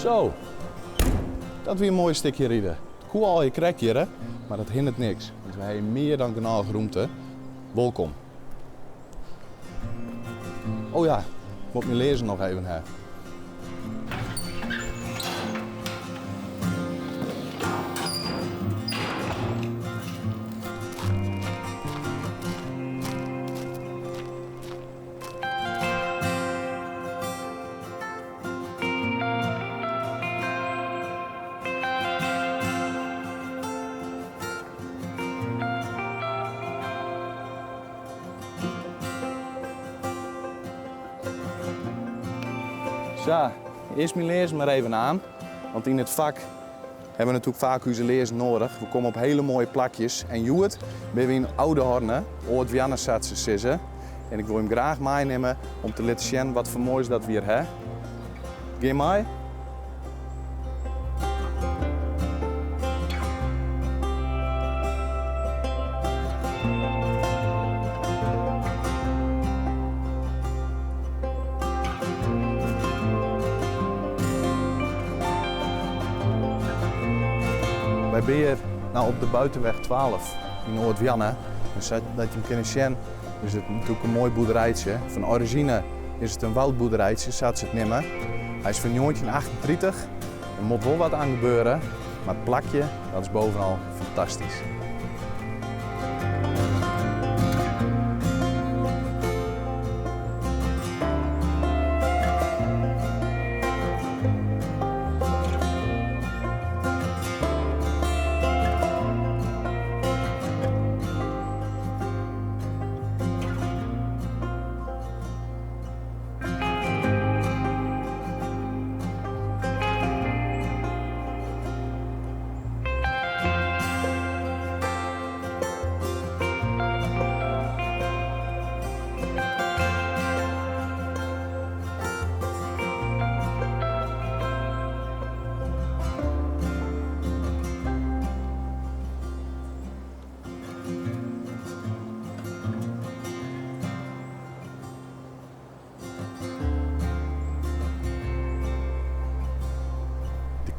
Zo, dat wie in moai stikje ride. It koe allegear krekt hjirre, mar dat hindert niks, want we hawwe mear dan genôch rûmte. Wolkom. Oh ja, ik moat myn learzen noch even ha. Sa, earst myn learzen mar even aan, want yn it fak hawwe we natuerlik faak ús learzen noadich. We komme op hiele moaie plakjes en hjoed binne we yn Oudehorne, Oard-Wianne sa't se sizze. En ik wol jim graach meinimme om te litten sjen wat foar moais dat we hjir ha. Gean mei. Wy binne hjir no op de Buitenweg 12 yn Oard-Wianne. En sa't jim kinne sjen is it natuerlik in moai boerderijtsje. Fan orizjine is it in woudboerderijtsje, sa't se it neame. Hy is fan 1938. Der moat wol wat aan gebeure, mar it plakje dat is bovenal fantastysk.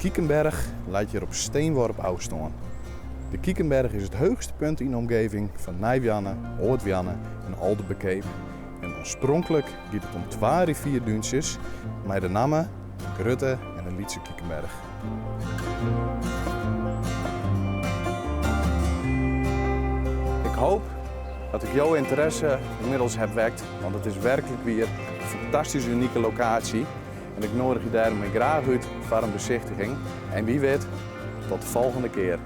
De Kiekenberg leit hjir op steenworp ôfstân. De Kiekenberg is it heechste punt yn de omgeving fan Nij-Wianne, Oard-Wianne en Aldebekeap en oarspronklik giet it om twa rivierdúntsjes mei de namme de Grutte en de Lytse Kiekenberg. Ik hoop dat ik jo ynteresse ynmiddels heb wekt, want it is werklik wier in fantastysk unike lokaasje en ik noadigje dêrom ek graach út foar in besichtiging en wie wit, tot de folgjende kear.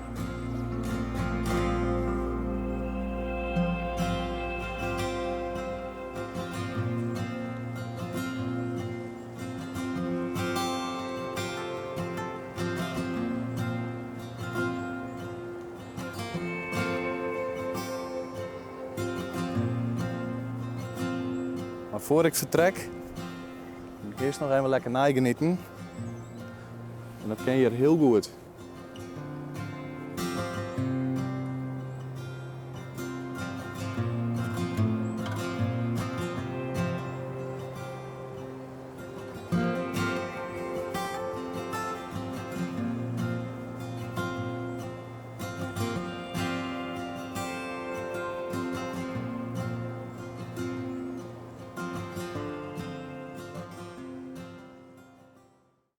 Mar foar ik fertrek, moet ik earst noch even lekker neigenieten. En dat kin hjir hiel goed.